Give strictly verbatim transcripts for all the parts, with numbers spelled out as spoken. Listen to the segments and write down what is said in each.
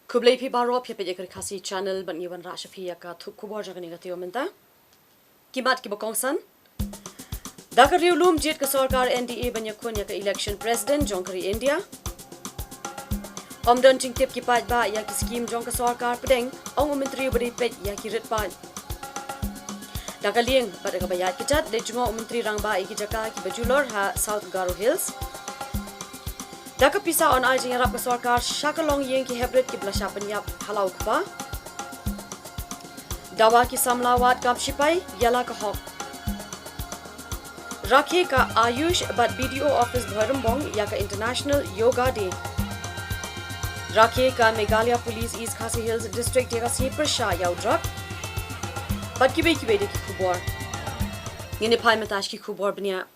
Khublei phi baroh, phi peit ïa ka Khasi Channel bad ngi wanrah sha phi ïa ka thup khubor jong kane ka taïew mynta. Ki mat kiba kongsan. Da ka riewlum jied ka sorkar N D A ban ïakhun ïa ka election president jong ka ri India. Ym don jingtip ki paidbah ïa ki skim jong ka sorkar pdeng, ong u myntri uba dei peit ïa ki rit paid. Da ka lieng bad da kaba ïaid kjat, leit jngoh u myntri rangbah ïa ki jaka kiba julor ha South Garo Hills. Da ka pisa, yn ai jingïarap ka sorkar sha ka longïing ki heprit kiba la shah pynïap ha la u kpa. Dawa ki samla wad kam shipai, ïa la ka hok. Rakhe ka Ayush bad B D O office Bhoirymbong ïa ka International Yoga Day. Rakhe ka Meghalaya Police East Khasi Hills District ïa ka sngi pyrshah ïa u drug. Bad kiwei kiwei de ki khubor. Ngin ïa phai mynta sha ki khubor bniah.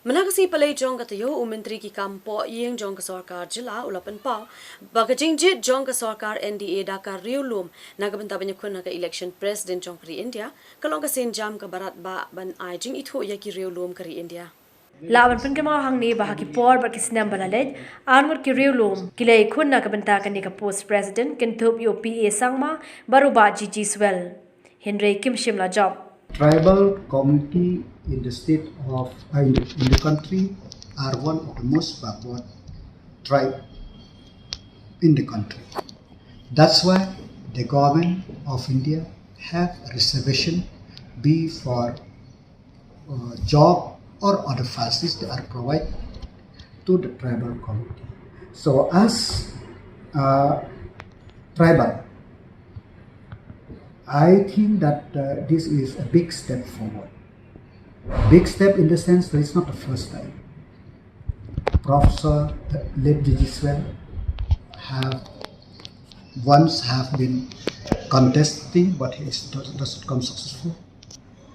Mynta ka sngi Palei jong ka taïew, u myntri ki kam poh ïing jong ka sorkar jylla u la pynpaw ba ka jingjied jong ka sorkar N D A da ka riewlum na ka bynta ban ïakhun ïa ka election president jong ka ri India ka long ka sienjam kaba radbah ban ai jingithuh ïa ki riewlum ka ri India. Lah ban pynkynmaw hangne ba ha ki por bad ki snem ba la leit, arngut ki riewlum ki la ïakhun na ka bynta kane ka post president, kynthup ïa u P A Sangma bad u Bah G G Swell. Hynrei kim shym la jop. Tribal community in the state of, uh, in the, in the country are one of the most backward tribe in the country. That's why the government of India have a reservation, be for, uh, job or other facilities that are provided to the tribal community. So as, uh, tribal, I think that, uh, this is a big step forward. Big step in the sense that it's not the first time. Professor Late G G Swell have once have been contesting, but he is, does, doesn't come successful.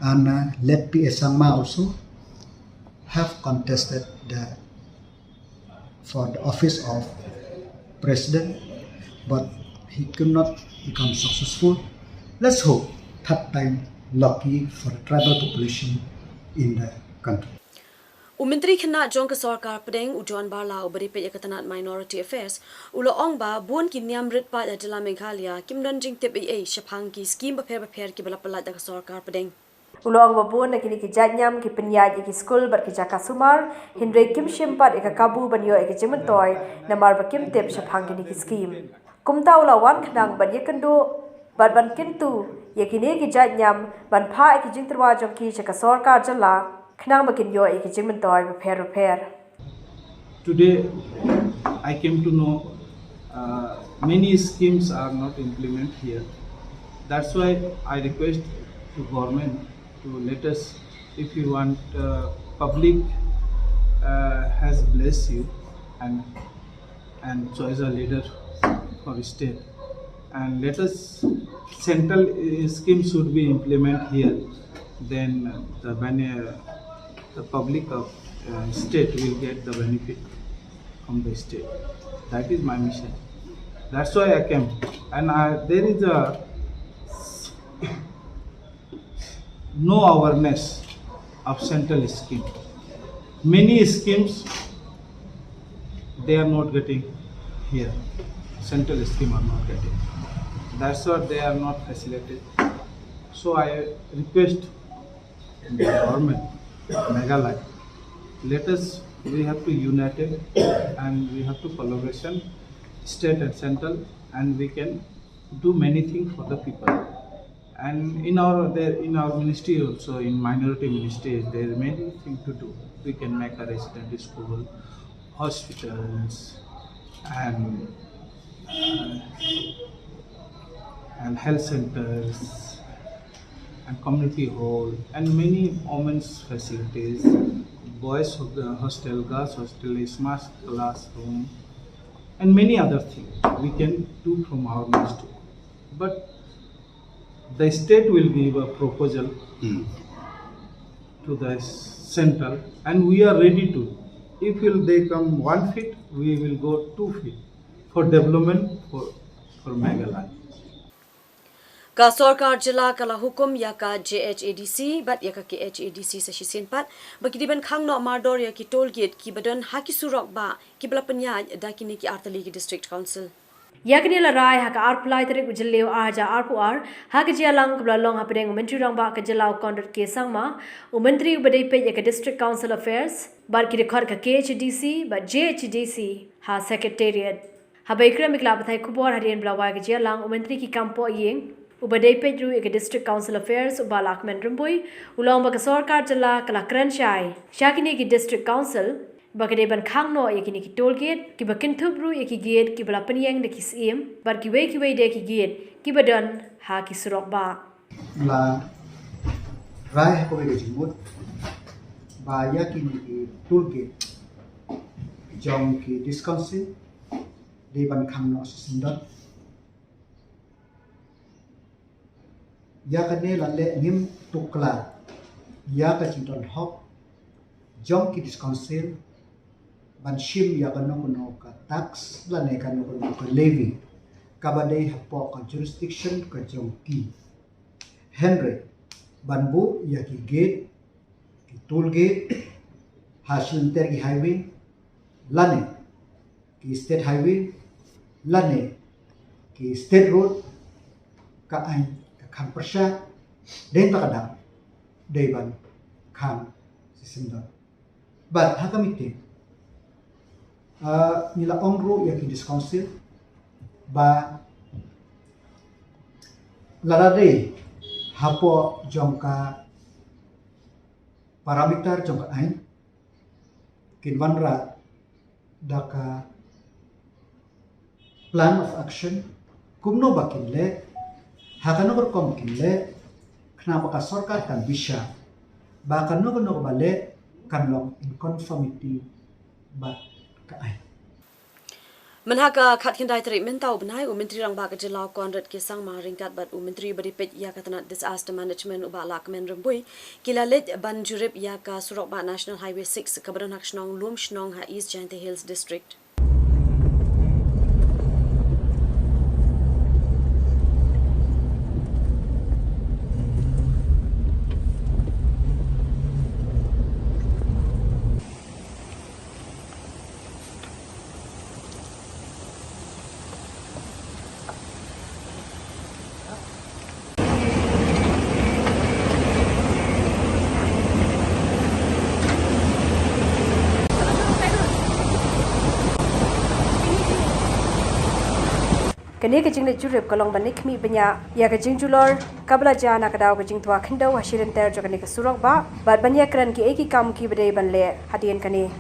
And, uh, Late P A Sangma also have contested the, for the office of president, but he could not become successful. Let's hope third time lucky for the tribal population in the country. U Myntri Khynnah jong ka sorkar pdeng, u John Barla, uba dei peit ïa ka tnat Minority Affairs, u la ong ba bun ki niam rit paid ha jylla Meghalaya kim don jingtip ei ei shaphang ki skim bapher bapher kiba la pyllait da ka sorkar pdeng. U la ong ba bun na kine ki jait niam ki pynïaid ïa ki skul bad ki jaka sumar, hynrei kim shim pat ïa ka kabu ban ïoh ïa ki jingmyntoi namar ba kim tip shaphang kine ki skim. Kumta u la wan khnang ban ïakynduh bad ban kyntu ïa kine ki jait niam ban phah ïa ki jingtyrwa jong ki sha ka sorkar jylla khnang ba kin ïoh ïa ki jingmyntoi bapher bapher. Today, I came to know, uh, many schemes are not implemented here. That's why I request to government to let us, if you want, uh, public, uh, has blessed you and, and choice a leader for state. And let us, central, uh, scheme should be implemented here. Then the bene-, the public of, uh, state will get the benefit from the state. That is my mission. That's why I came. And I, there is a no awareness of central scheme. Many schemes they are not getting here. Central scheme are not getting. That's why they are not facilitated. So I request the government, Meghalaya, let us, we have to united and we have to collaboration, state and central, and we can do many things for the people. And in our, there, in our ministry also, in minority ministry, there are many things to do. We can make a resident school, hospitals, and, uh, and health centers, and community hall, and many women's facilities, boys ho-, hostel, girls hostel, smart classroom, and many other things we can do from our ministry. But the state will give a proposal Hmm. to the central, and we are ready to. If will they come one feet, we will go two feet for development for, for Meghalaya. Ka sorkar jylla ka la hukum ïa ka J H A D C bad ïa ka K H A D C sa shisien pat ba ki dei ban khang noh mardor ïa ki toll gate kiba don ha ki surok bah kiba la pynïaid da kine ki artylli ki district council. Ïa kane la rai ha ka arphew lai tarik u Jylliew arhajar arphew ar, ha ka jingïalang kaba la long hapdeng u Myntri Rangbah ka jylla u Conrad K Sangma, u Myntri uba dei peit ïa ka District Council Affairs, bad ki dkhot ka K H A D C bad J H A D C ha Secretariat. Haba ïakren bad ki lad pathai khubor hadien ba la wai ka jingïalang, u Myntri ki kam pohïing uba dei peit ruh ïa ka District Council Affairs u Bah Lahkmen Rymbui, u la ong ba ka sorkar jylla ka la kren shai sha kine ki District Council ba ka dei ban khang noh ïa kine ki toll gate, kiba kynthup ruh ïa ki gate kiba la pynïeng da ki syiem, bad kiwei kiwei de ki gate kiba don ha ki surok bah. La rai ha kawei ka jingmut ba ïa kine ki toll gate jong ki District Council dei ban khang noh sa shisien. Ïa kane la leh ngim tuklar ïa ka jingdon hok jong ki District Council ban shim ïa kano kano ka tax lane kano kano ka levy kaba dei hapoh ka jurisdiction ka jong ki. Hynrei ban buh ïa ki gate, ki toll gate ha shilynter ki highway lane ki state highway lane ki state road, ka aiñ ka khang pyrshah, dei ta ka daw dei ban khang shisien. Bad ha ka meeting, ah, ngi la ong ruh ïa ki District Council ba lada dei hapoh jong ka parameter jong ka aiñ, kin wanrah da ka plan of action, kumno ba kin leh, ha kano ka rukom kin leh, khnang ba ka sorkar kan bishar ba kano kano kaba leh kan long in conformity bad ka aiñ. Mynha ka khatkhyndai tarik mynta u bnai, u Myntri Rangbah ka jylla u Conrad K Sangma ryngkat bad u Myntri uba dei peit ïa ka tnat Disaster Management u Bah Lahkmen Rymbui ki la leit ban jurip ïa ka surok bah National Highway six kaba don ha ka shnong Lumshnong ha East Jaintia Hills District. Kane ka jingleit jurip ka long ban leit khmih bniah ïa ka jingjulor kaba la jia na ka daw ka jingtwa khyndew ha shilynter jong kane ka surok bah, bad ban ïakren kiei ki kam kiba dei ban leh hadien kane.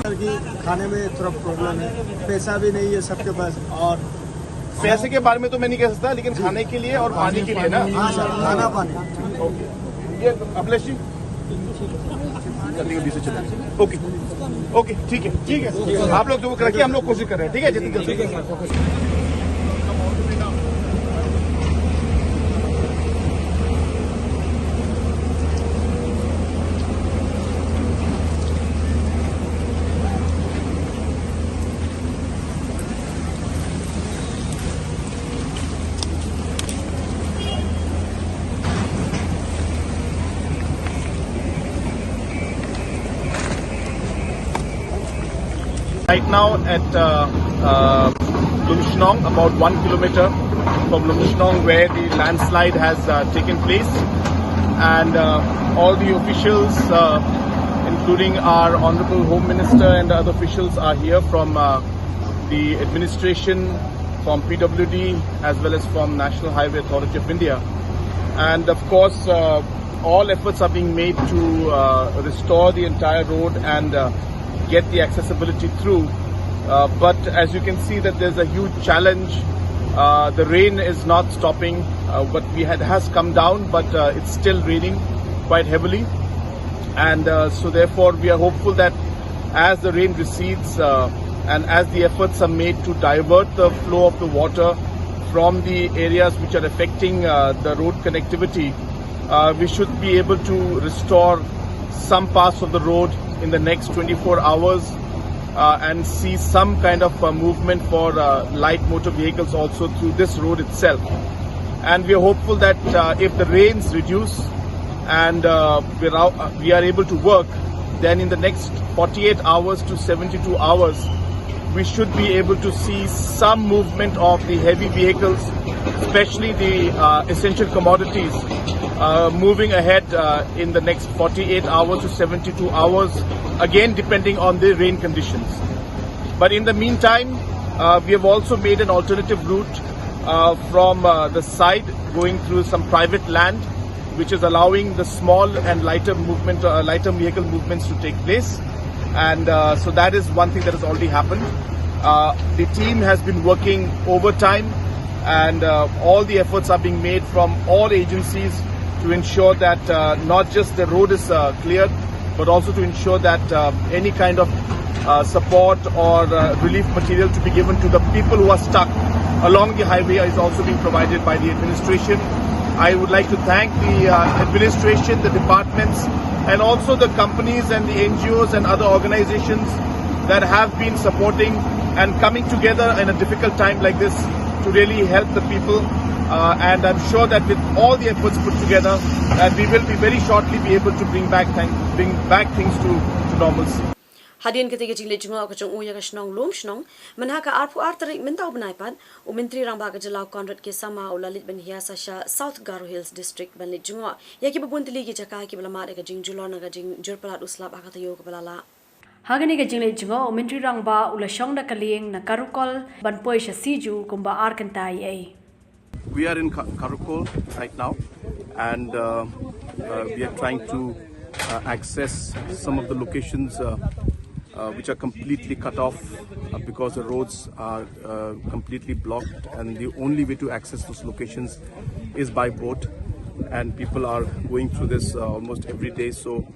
सर, कि खाने में थोड़ा प्रॉब्लम है, पैसा भी नहीं है सबके पास। और पैसे के बारे में तो मैं नहीं कह सकता, लेकिन खाने के लिए और पानी के लिए ना। हाँ सर, खाना पानी। ओके, ये अभिलाष जी, जल्दी जल्दी से चले। ओके, ओके, ठीक है, ठीक है, आप लोग जो रखिए, हम लोग कोशिश कर रहे हैं, ठीक है, जितनी जल्दी। Right now at uh, uh, Lumshnong, about one kilometer from Lumshnong, where the landslide has uh, taken place, and uh, all the officials, uh, including our Honorable Home Minister and the other officials, are here from uh, the administration, from P W D, as well as from National Highway Authority of India. And of course, uh, all efforts are being made to uh, restore the entire road and uh, get the accessibility through. Uh, but as you can see that there's a huge challenge. Uh, the rain is not stopping. Uh, what we had has come down, but uh, it's still raining quite heavily. And uh, so therefore we are hopeful that as the rain recedes uh, and as the efforts are made to divert the flow of the water from the areas which are affecting uh, the road connectivity, uh, we should be able to restore some parts of the road in the next twenty-four hours, uh, and see some kind of uh, movement for uh, light motor vehicles also through this road itself. And we are hopeful that uh, if the rains reduce and uh, we're out, uh, we are able to work, then in the next forty-eight hours to seventy-two hours, we should be able to see some movement of the heavy vehicles, especially the uh, essential commodities, uh, moving ahead uh, in the next forty-eight hours to seventy-two hours, again depending on the rain conditions. But in the meantime, uh, we have also made an alternative route uh, from uh, the side, going through some private land, which is allowing the small and lighter movement, uh, lighter vehicle movements to take place. And uh, so that is one thing that has already happened. Uh, the team has been working overtime, and uh, all the efforts are being made from all agencies to ensure that uh, not just the road is uh, cleared, but also to ensure that uh, any kind of uh, support or uh, relief material to be given to the people who are stuck along the highway is also being provided by the administration. I would like to thank the uh, administration, the departments, and also the companies and the N G Os and other organizations that have been supporting and coming together in a difficult time like this to really help the people. Uh, and I'm sure that with all the efforts put together, that we will be very shortly be able to bring back thank, bring back things to, to normalcy. Hadien kata ka jingleit jngoh ka jong u ïa ka shnong Lumshnong, mynha ka arphew ar tarik mynta u bnai pat, u Myntri Rangbah ka jylla u Conrad K Sangma u la leit ban hiar sa sha South Garo Hills District ban leit jngoh ïa kiba bun tylli ki jaka kiba la mad ïa ka jingjulor na ka jingjur palat u slap ha ka taïew kaba la lah. Ha kane ka jingleit jngoh u Myntri Rangbah u la shong da ka lieng na Karukol ban poi sha Siju kumba ar kynta eiei. We are in Ka- Karukol right now, and uh, uh, we are trying to uh, access some of the locations uh, uh, which are completely cut off uh, because the roads are uh, completely blocked, and the only way to access those locations is by boat, and people are going through this uh, almost every day. So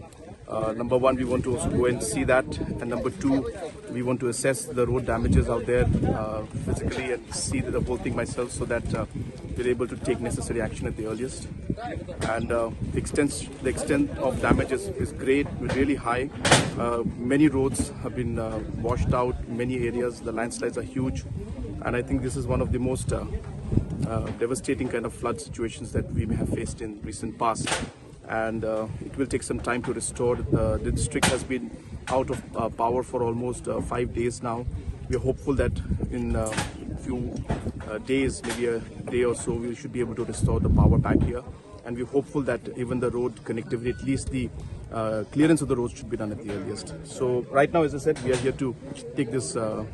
uh, number one, we want to also go and see that. And number two, we want to assess the road damages out there uh, physically and see the whole thing myself so that uh, we're able to take necessary action at the earliest. And uh, the, extent, the extent of damage is, is great, really high. Uh, many roads have been uh, washed out, many areas, the landslides are huge. And I think this is one of the most uh, uh, devastating kind of flood situations that we may have faced in recent past. And uh, it will take some time to restore. Uh, the district has been out of uh, power for almost uh, five days now. We are hopeful that in a few uh, days, maybe a day or so, we should be able to restore the power back here. And we're hopeful that even the road connectivity, at least the uh, clearance of the road, should be done at the earliest. So right now, as I said, we are here to take this uh,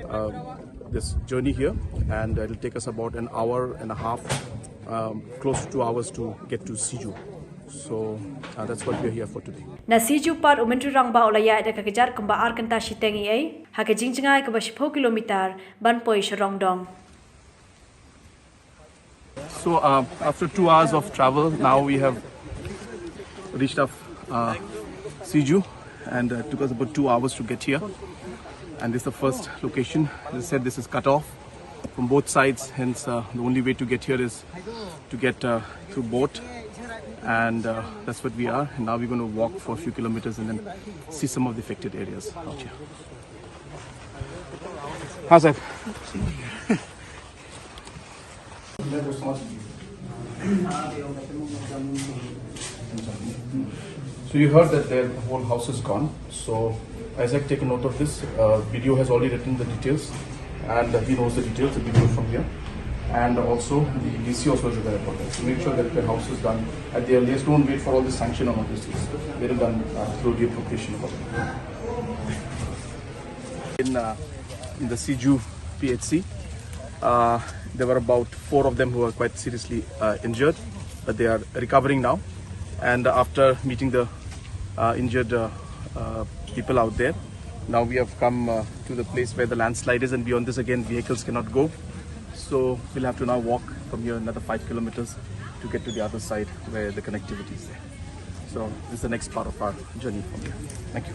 uh, this journey here, and it'll take us about an hour and a half, um, close to two hours to get to Siju. So uh, that's what we're here for today. Na Siju pat u Myntri Rangbah u la ïaid da ka kjat kumba ar kynta shiteng eiei ha ka jingjngai kaba shiphew kilometer ban poi sha Rongdong. So uh, after two hours of travel, now we have reached up uh, Siju, and uh, it took us about two hours to get here. And this is the first location. As I said, this is cut off from both sides, hence uh, the only way to get here is to get uh, through boat. And uh, that's what we are. And now we're going to walk for a few kilometers and then see some of the affected areas out here. हाँ सर। So you heard that their whole house is gone. So Isaac, take a note of this. Uh, B D O has already written the details, and uh, he knows the details, the B D O from here. And also the D C also is aware about that. So make sure that the house is done at the earliest. Don't wait for all the sanction and all these things. Get it done uh, through the appropriation of in, uh, in the Siju P H C. Uh, there were about four of them who were quite seriously uh, injured, but they are recovering now. And after meeting the uh, injured uh, uh, people out there, now we have come uh, to the place where the landslide is, and beyond this, again, vehicles cannot go. So we'll have to now walk from here another five kilometers to get to the other side where the connectivity is there. So this is the next part of our journey from here. Thank you.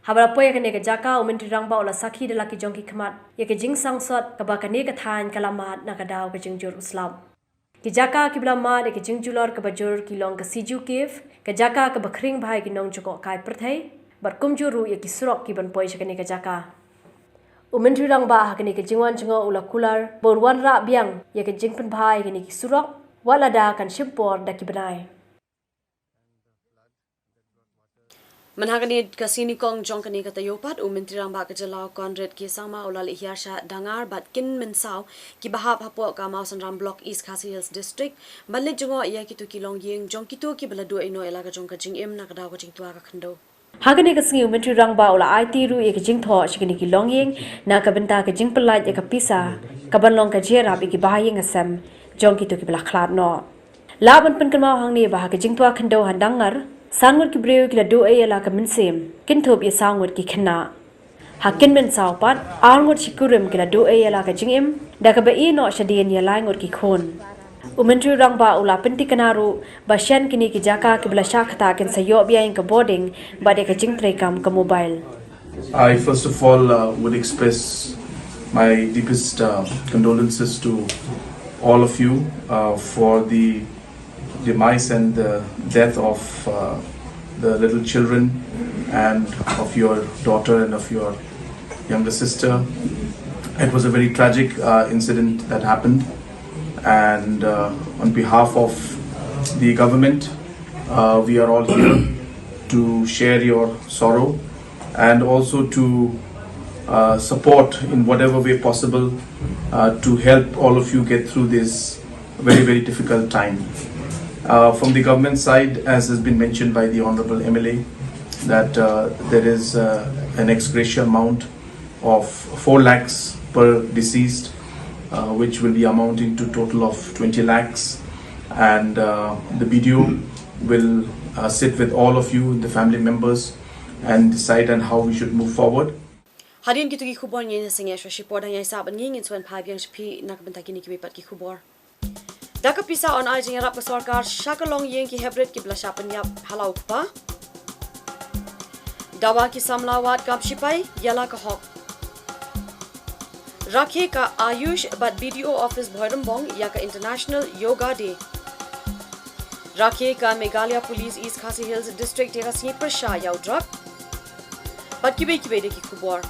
Haba la poi ïa kane ka jaka, u Myntri Rangbah u la sakhi da la ki jong ki khmat ïa ka jingsangsot kaba kane ka thaiñ ka la mad na ka daw ka jingjur u slap. Ki jaka kiba la mad ïa ka jingjulor kaba jur ki long ka Sijuh Cave, ka jaka kaba khring bha ïa ki nongjngohkai pyrthei, bad kumjuh ruh ïa ki surok kiban poi sha kane ka jaka. U Myntri Rangbah ha kane ka jingwan jngoh u la kular ba un wanrah biang ïa ka jingpynbha ïa kine ki surok, wat lada kan shim por da ki bnai. Mynha kane ka sngi nyngkong jong kane ka taïew pat, u Myntri Rangbah ka jylla u Conrad K Sangma u la leit hiar sha Dangar bad Kynmynsaw, kiba hap hapoh ka Mawsynram Block, East Khasi Hills District, ban leit jngoh ïa kito ki longïing jong kito kiba la duh ïehnoh ïa la ka jong ka jingim na ka daw ka jingtwa ka khyndew. Ha kane ka sngi u Myntri Rangbah u la aiti ruh ïa ka jingthoh sha kine ki longïing na ka bynta ka jingpyllait ïa ka pisa kaban long ka jingïarap ïa ki bahaïing hasem jong kito kiba la khlad noh. Lah ban pynkynmaw hangne ba ha ka jingtwa khyndew ha Dangar, san ngut ki briew ki la duh ei ïa la ka mynsiem, kynthup ïa saw ngut ki khynnah. Ha Kynmynsaw pat, ar ngut shi kurim ki la duh ei ïa la ka jingim, da kaba ïehnoh shadien ïa lai ngut ki khun. U Myntri Rangbah u la pynthikna ruh ba shen kine ki jaka kiba la shah ktah kin sa ïoh biang ïa ka bording bad ïa ka jingtreikam ka mobile. I first of all uh, would express my deepest uh, condolences to all of you uh, for the demise and the death of uh, the little children and of your daughter and of your younger sister. It was a very tragic uh, incident that happened, and uh, on behalf of the government, uh, we are all here to share your sorrow and also to uh, support in whatever way possible uh, to help all of you get through this very, very difficult time. Uh, from the government side, as has been mentioned by the Honorable M L A, that uh, there is uh, an ex gratia amount of four lakhs per deceased, uh, which will be amounting to total of twenty lakhs. And uh, the B D O will uh, sit with all of you, the family members, and decide on how we should move forward. Hadien kito ki khubor ngin ïa sngewbha shipor, dang ïa sah ban ngin ngin sngewbha biang sha phi na ka bynta kine kiwei pat ki khubor. Da ka pisa yn ai jingïarap ka sorkar sha ka longïing ki heprit kiba la shah pynïap ha la u kpa. Dawa ki samla wad kam shipai ïa la ka hok. Rakhe ka Ayush bad B D O office Bhoirymbong ïa ka International Yoga Day. Rakhe ka Meghalaya Police East Khasi Hills District ïa ka sngi pyrshah ïa u drug. Bad kiwei kiwei de ki khubor.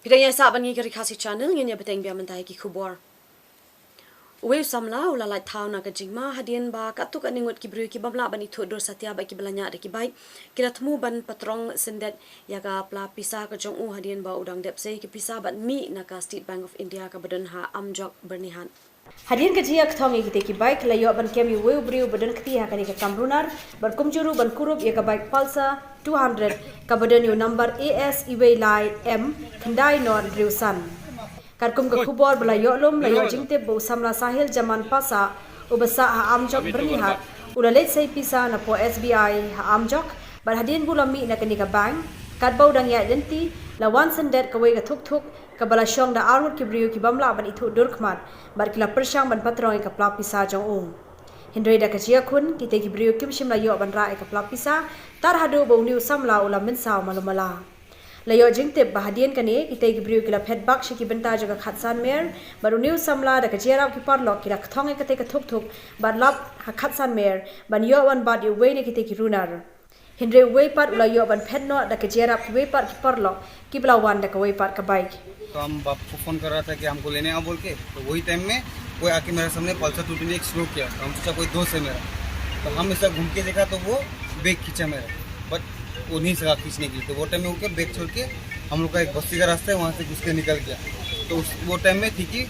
Phi dang ïa sah ban ngi ka Ri Khasi Channel, ngin ïa bteng biang mynta ïa ki khubor. Uwei u samla u la lait thaw na ka jingma hadien ba katto katne ngut ki briew ki bym lah ban ithuh dur satia bad ki ba la ñiah da ki bike, ki la thmu ban patrong syndet ïa ka pla pisa ka jong u hadien ba u dang dep sei ki pisa bad mih na ka State Bank of India kaba don ha Amjok, Byrnihat. Hadien ka jingïakthong ïa kita ki bike, la ïoh ban kem ïa uwei u briew ba don kti ha kane ka kam runar bad kumjuh ruh ban kurup ïa ka bike Pulsar two hundred kaba don ïa u number A S uwei lai M khyndai nod hynriew san. Katkum ka khubor ba la ïoh lum, la ïoh jingtip ba u samla Sahil Jaman Passah, uba sah ha Amjok, Byrnihat, u la leit sei pisa na poh S B I ha Amjok, bad hadien ba u la mih na kane ka bank, katba u dang ïaid lynti, la wan syndet kawei ka thukthuk kaba la shong da arngut ki briew ki bym lah ban ithuh dur khmat bad ki la pyrshang ban patrong ïa ka pla pisa jong u. Hynrei da ka jingïakhun, kita ki briew kim shym la ïoh ban rah ïa ka pla pisa, tar haduh ba une u samla u la mynsaw malu mala. La ïoh jingtip ba hadien kane, kita ki briew ki la phet bak sha ki bynta jong ka khatsan mer, bad une u samla da ka jingïarap ki paralok ki la kthong ïa kata ka thukthuk bad lap ha khatsan mer ban ïoh wan bat ïa uwei na kita ki runar. Hynrei uwei pat u la ïoh ban phet noh da ka jingïarap kiwei pat ki paralok kiba la wan da kawei pat ka bike. तो हम बाप को फोन कर रहा था कि हमको लेने आओ बोल के, तो वही टाइम में कोई आके मेरे सामने पल्सर टू ट्वेंटी एक स्लो किया, तो हम सोचा कोई दोस्त है मेरा, तो हम ऐसा घूम के देखा तो वो बैग खींचा मेरा, बट वो नहीं सका खींचने के लिए। तो वो टाइम में उनके बैग छोड़ के हम लोग का एक बस्ती का रास्ता है, वहाँ से घुस के निकल गया। तो उस वो टाइम में ठीक ही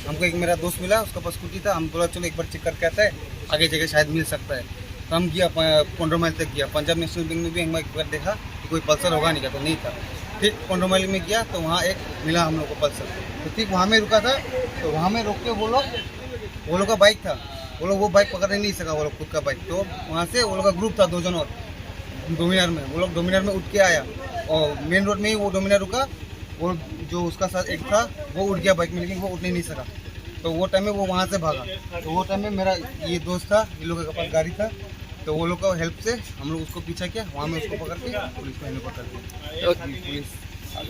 हमको एक मेरा दोस्त मिला, उसका पास स्कूटी था, हम बोला चलो एक बार चेक करके आता है, आगे जगह शायद मिल सकता है। तो हम गया, प- पंद्रह माइल तक गया, पंजाब नेशनल बैंक में भी हम एक बार देखा कि कोई पल्सर होगा नहीं क्या, तो नहीं था। फिर पंद्रह माइल में गया तो वहाँ एक मिला हम लोग को पल्सर, तो ठीक वहाँ में रुका था। तो वहाँ में रोक के वो लोग, वो लोग का बाइक था, वो लोग वो बाइक पकड़ने नहीं सका, वो लोग खुद का बाइक। तो वहाँ से वो लोग का ग्रुप था दो जन और डोमिनार में, वो लोग डोमिनार में उठ के आया और मेन रोड में ही वो डोमिनार रुका। वो जो उसका साथ एक था, वो उठ गया बाइक में, लेकिन वो उठने नहीं सका। तो वो टाइम में वो वहाँ से भागा। तो वो टाइम में मेरा ये दोस्त था, ये लोग के पास गाड़ी था, तो वो लोग का हेल्प से हम लोग उसको पीछा किया, वहाँ में उसको पकड़ के पुलिस को हैंड ओवर कर दिया। तो पुलिस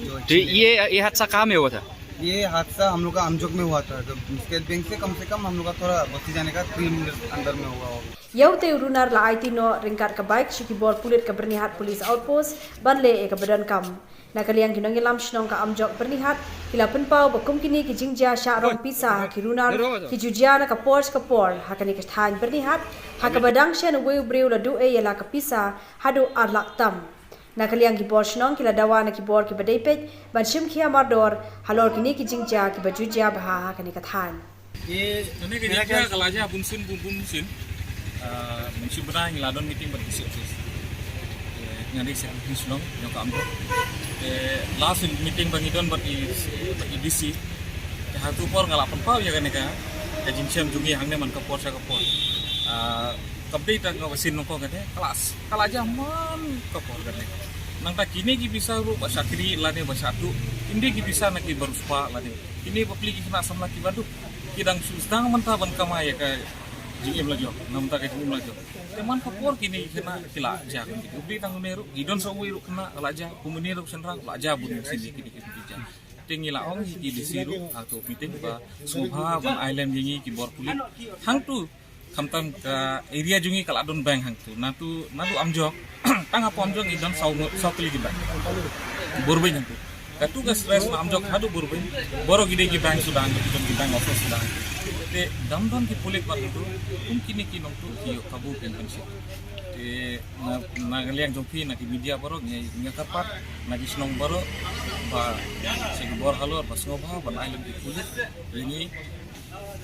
जो तो ये ये हादसा कहाँ में हुआ था? ये हादसा हम लोग का अमजोक में हुआ था। जब स्टेट बैंक से कम से कम हम लोग का थोड़ा बस्ती जाने का तीन मिनट अंदर में हुआ होगा। Ïa utei u runar la aiti noh ryngkat ka bike sha ki bor pulit ka Byrnihat Police Outpost ban leh ïa kaba donkam. Na ka liang ki nongïalam shnong ka Amjok, Byrnihat, ki la pynpaw ba kum kine ki jingjia shah rong pisa ha ki runar ki ju jia na ka por sha ka por ha kane ka thaiñ Byrnihat, ha kaba dang shen uwei u briew la duh ei ïa la ka pisa haduh ar lak tam. Na ka liang ki bor shnong ki la dawa na ki bor kiba dei peit ban shim khia mardor halor kine ki jingjia kiba ju jia bha ha kane ka thaiñ. ये मैंने कहा क्या कल आजा बुनसिन बुन बुनसिन, मुंशी बना हिला don meeting bad D C office. Ngadi se business long nyong ka ambo. Last meeting bang idon bad i D C. Hatu por ngala pynpaw ïa kane ka ka jingshem jong ngi hangne man ka por sha ka por. Ka update ka ba sien nongko kane, ka la, ka la jia man ka por kane. Nangta kine ki pisa ruh ba shakri lane ba shatu, kine ki pisa na ki ba riewspah lane. Kine bapli ki khynnah samla kiba duk, ki dang shu sdang mynta ban kamai ïa ka jingim la jong, na mynta ka jingim la jong. Te man ka por kine ki khynnah ki la jia kine ki. Update tang une ruh, idon sa uwei ruh khynnah la jia, kumne ruh shynrang la jia bun sien kine ki jia. Te ngi la ong ïa ki D C ruh ha tu meeting ba sngewbha ban ai lem ïa ngi ki bor pulit. Hangtu khamtam ka area jong ngi ka la don bank hangtu. Natu, natu Amjok tang hapoh Amjok ngi don saw, saw tylli ki bank. Burbeiñ hangtu. Katu ka stress na Amjok haduh Burbeiñ. Boro ki dei ki bank suda, ki don ki bank office suda. Te dang don ki pulit bad hangtu, kum kine ki nongtuh ki ïoh kabu ki ban shit. Te na, na ka liang jong phi na ki media baroh ngi, ngi kyrpad na ki shnong baroh ba sha ki bor halor ba sngewbha ban ai lem ki pulit ïa ngi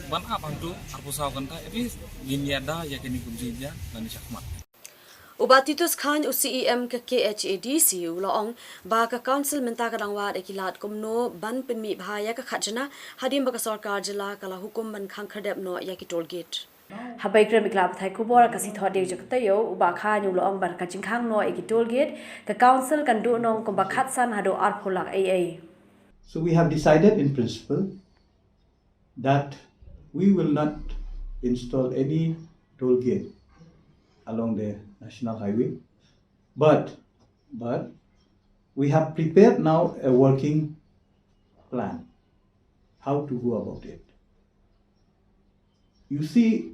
ban ap hangtu arphew saw kynta, at least ngin ïada ïa kine ki jingjia na ni shakhmat. U Bah Titus Chyne, u C E M ka K H A D C, u la ong ba ka council mynta ka dang wad ïa ki lad kumno ban pynmih bha ïa ka khajna hadien ba ka sorkar jylla ka la hukum ban khang khyrdep noh ïa ki toll gate. Haba ïakren bad ki lad pathai khubor ha ka sngi Thohdieng jong ka taïew, u Bah Chyne u la ong ba ka jingkhang noh ïa ki toll gate, ka council kan duh nong kumba khatsan haduh arphew lak eiei. So we have decided in principle that we will not install any toll gate along the national highway, but, but we have prepared now a working plan how to go about it. You see,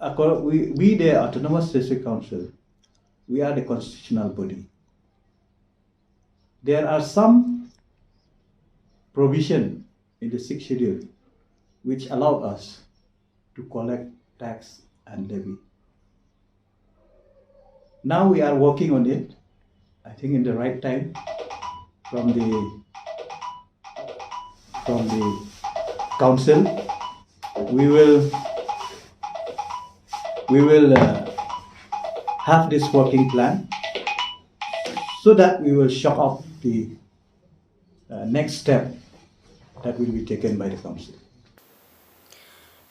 acco-, we, we the Autonomous District Council, we are the constitutional body. There are some provision in the sixth schedule which allow us to collect tax and levy. Now we are working on it, I think, in the right time from the from the council. We will we will uh, have this working plan so that we will shock up the uh, next step that will be taken by the council.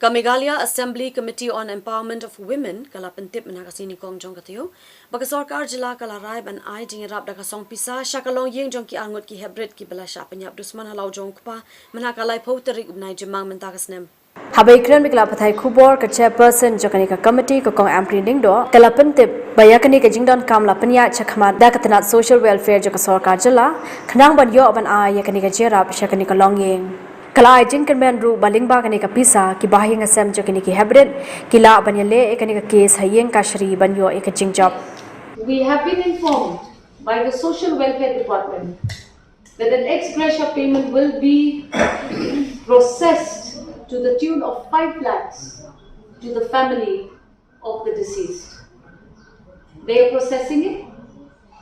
Ka Meghalaya Assembly Committee on Empowerment of Women ka la pyntip mynha ka sngi Nyngkong jong ka taïew ba ka sorkar jylla ka la rai ban ai jingïarap da ka song pisa sha ka longïing jong ki arngut ki heprit kiba la shah pynïap dusmon ha la u jong u kpa mynha ka laiphew tarik u bnai Jymmang mynta ka snem. Haba ïakren bad ki lad pathai khubor, ka chairperson jong kane ka committee, ka Kong Ampareen Lyngdoh, ka la pyntip ba ïa kane ka jingdonkam la pynïaid shakhmat da ka tnat social welfare jong ka sorkar jylla khnang ban ïoh ban ai ïa kane ka jingïarap sha kane ka longïing. Ka la ai jingkyrmen ruh ba lyngba kane ka pisa, ki bahaïing hasem jong kine ki heprit ki lah ban ïaleh ïa kane ka case ha ïing kashari ban ïoh ïa ka jingjop. We have been informed by the Social Welfare Department that an ex gratia payment will be processed to the tune of five lakhs to the family of the deceased. They are processing it.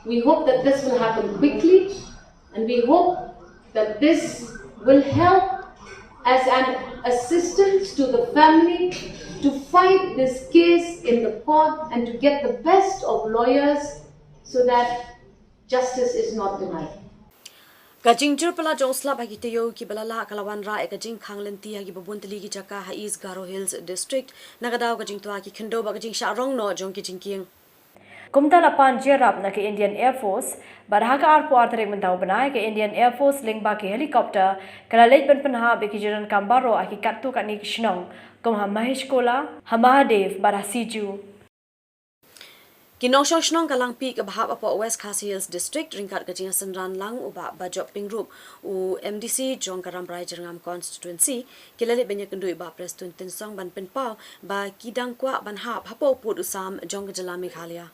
We hope that this will happen quickly, and we hope that this will help as an assistance to the family to fight this case in the court and to get the best of lawyers so that justice is not denied. Ka jingjur palat jong u slap ha ki taïew kiba la lah ka la wanrah ïa ka jingkhang lynti ha kiba bun tylli ki jaka ha East Garo Hills District na ka daw ka jingtwa ki khyndew bad ka jingshah rong noh jong ki jingkieng. Kumta la pan jingïarap na ka Indian Air Force bad ha ka arphew ar tarik mynta u bnai ka Indian Air Force lyngba ki helicopter ka la leit ban pynhap ïa ki jingdonkam baroh ha ki katto katne ki shnong kum ha Maheshkola, ha Mahadev bad ha Siju. Ki nongshong shnong ka Langpih kaba hap hapoh West Khasi Hills District ryngkat ka jingïasynran lang u Bah Bajop Pyngrope, u MDC jong ka Rambrai Jyrngam Constituency, ki la leit ban ïakynduh ïa u Bah Prestone Tynsong ban pynpaw ba ki dang kwah ban hap hapoh u pud u sam jong ka jylla Meghalaya.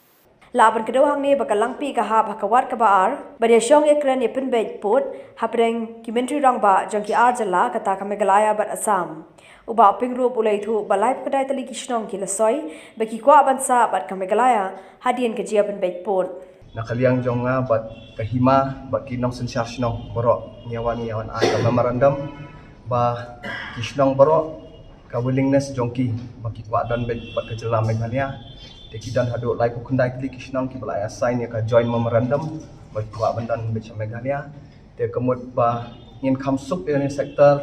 Lah ban kdew hangne ba ka Langpih ka hap ha ka wad kaba ar ban ïashong ïakren ïa pynbeit pud hapdeng ki myntri rangbah jong ki ar jylla, kata ka Meghalaya bad Assam. U Bah Pyngrope u la ïathuh ba laiphew khyndai tylli ki shnong ki la soi ba ki kwah ban sah bad ka Meghalaya hadien ka jingïapynbeit pud. Na ka liang jong nga bad ka hima bad ki nongsynshar shnong baroh ngi ïa wan ngi ïa wan ai ka memorandum ba ki shnong baroh ka willingness jong ki ba ki kwah don beit bad ka jylla Meghalaya. Te ki don haduh laiphew khyndai tylli ki shnong kiba la ïa sign ïa ka joint memorandum ba ki kwah ban don beit sha Meghalaya. Te ka mut ba ngin kham suk ïa kane ka sector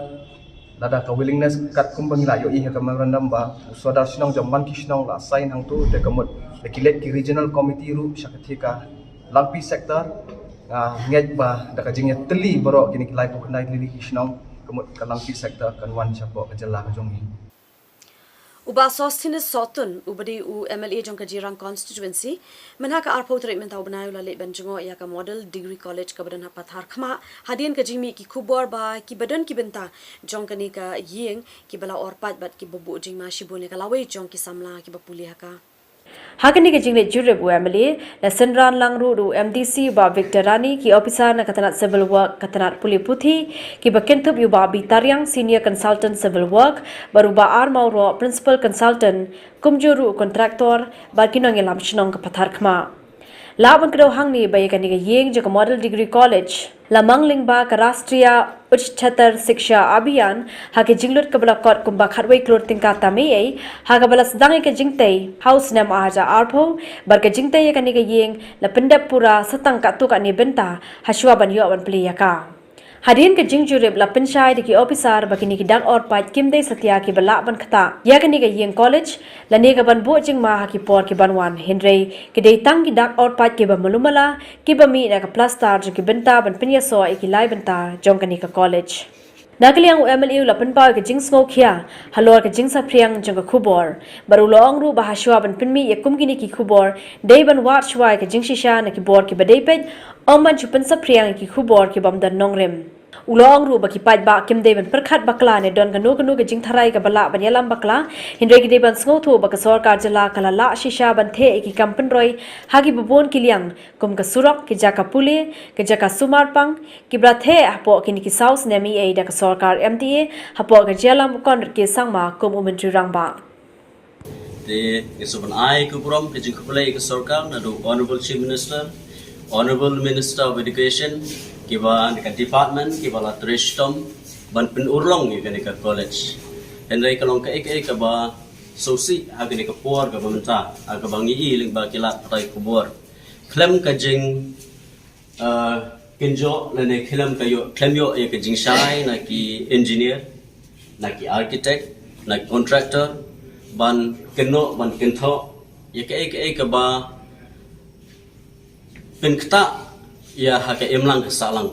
lada ka willingness katkum ba ngi la ïohi ha ka memorandum ba u sordar shnong jong man ki shnong la sign hangto, te ka mut da ki leit ki regional committee ruh sha katei ka Langpih sector. Nga ngeit ba da ka jingïatylli baroh kine ki laiphew khyndai tylli ki shnong, ka mut ka Langpih sector kan wan shapoh ka jylla ka jong ngi. U Bah Sosthenes Sohtun, uba dei u MLA jong ka Jirang Constituency, mynha ka arphew tarik mynta u bnai u la leit ban jngoh ïa ka Model Degree College kaba don ha Patharkhmah, hadien ka jingmih ki khubor ba kiba don ki bynta jong kane ka ïing kiba la or pait bad kiba buh jingma shibun ïa ka lawei jong ki samla kiba pule ha ka. Ha kane ka jingleit jurip u MLA la synran lang ruh da u MDC u Bah Victor Rani, ki ophisar na ka tnat Civil Work, ka tnat pule puthi, kiba kynthup ïa u Bah B Tariang, Senior Consultant Civil Work, bad u Bah R Mawroh, Principal Consultant, kumjuh ruh u contractor bad ki nongïalam shnong ka Patharkhmah. Lah ban kdew hangne ba ïa kane ka ïing jong ka Model Degree College la mang lyngba ka Rashtriya Ucchatar Shiksha Abhiyan ha ka jinglut kaba la kot kumba khatwei klur tyngka tam eiei, ha kaba la sdang ïa ka jingtei ha u snem ar hajar arphew, bad ka jingtei ïa kane ka ïing la pyndep pura sa tang katto katne bynta hashwa ban ïoh ban plie ïa ka. Hadien ka jingjurip la pynshai da ki ophisar ba kine ki dak or pait kim dei satia kiba lah ban ktah ïa kane ka ïing college lane ka ban buh jingma ha ki por ki ban wan, hynrei ki dei tang ki dak or pait kiba malu mala kiba mih na ka plastar jong ki bynta ban pynïasoh ïa ki lai bynta jong kane ka college. Na ka liang u MLA u la pynpaw ïa ka jingsngewkhia halor ka jingsaphriang jong ka khubor, bad u la ong ruh ba hashwa ban pynmih ïa kum kine ki khubor dei ban wad shwa ïa ka jingshisha na ki bor kiba dei peit, ym ban shu pynsaphriang ïa ki khubor ki bym don nongrim. U la ong ruh ba ki paidbah kim dei ban pyrkhat bakla ne don kano kano ka jingtharai kaba lah ban ïalam bakla, hynrei ki dei ban sngewthuh ba ka sorkar jylla ka la lah shisha ban theh ïa ki kam pynroi ha kiba bun ki liang, kum ka surok, ki jaka pule, ki jaka sumar pang, kiba la theh hapoh kine ki saw snem eiei da ka sorkar M D A, hapoh ka jingïalam u Conrad K Sangma kum u Myntri Rangbah. Te ngi sngewbha ban ai ka burom ka jingkhublei ka sorkar, naduh Honorable Chief Minister, Honorable Minister of Education, kiba na ka department, kiba la trei shitom ban pynurlong ïa kane ka college. Hynrei ka long kaei kaei kaba sngewsih ha kane ka por kaba mynta, ha kaba ngi i lyngba ki lad pathai khubor, khlem ka jing, uh, kynjoh lane khlem ka ïoh, khlem ïoh ïa ka jingshai na ki engineer, na ki architect, na ki contractor ban kynnoh, ban kynthoh ïa kaei kaei kaba pynktah ïa ha ka imlang ka sahlang.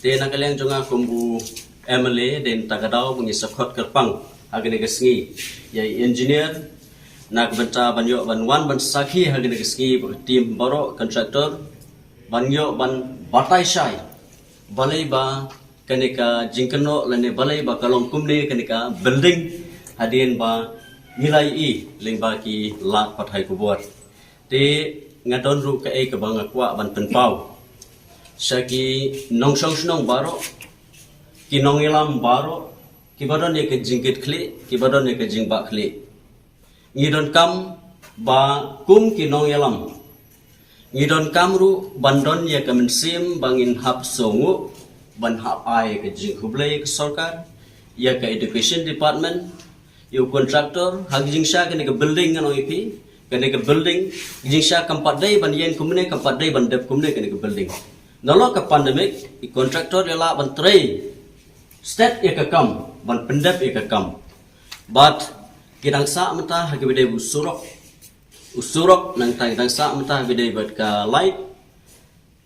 Te na ka liang jong nga kum u M L A, dei na kata ka daw ba ngi sa khot kyrpang ha kane ka sngi ïa i engineer na ka bynta ban ïoh ban wan ban sakhi ha kane ka sngi bad ka team baroh, contractor, ban ïoh ban batai shai balei ba kane ka jingkynnoh lane balei ba ka long kumne kane ka building, hadien ba ngi la ïohi lyngba ki lad pathai khubor. Te nga don ruh kaei kaba nga kwah ban pynpaw sha ki nongshong shnong baroh, ki nongïalam baroh, kiba don ïa ka jingkitkhlieh, kiba don ïa ka jingbahkhlieh. Ngi donkam ba kum ki nongïalam, ngi donkam ruh ban don ïa ka mynsiem ba ngin hap sngewnguh ban hap ai ka jingkhublei ka sorkar, ïa ka education department, ïa u contractor, ha ka jingshisha kane ka building ngan ong ïa phi, kane ka building, ka jingshisha kam pat dei ban ïeng kumne, kam pat dei ban dep kumne kane ka building. Nalor ka pandemic, i contractor i lah ban trei stet ïa ka kam, ban pyndep ïa ka kam. Bad ki dang sah mynta ha kaba dei u surok. U surok nangta ki dang sah mynta ha kaba dei bad ka light.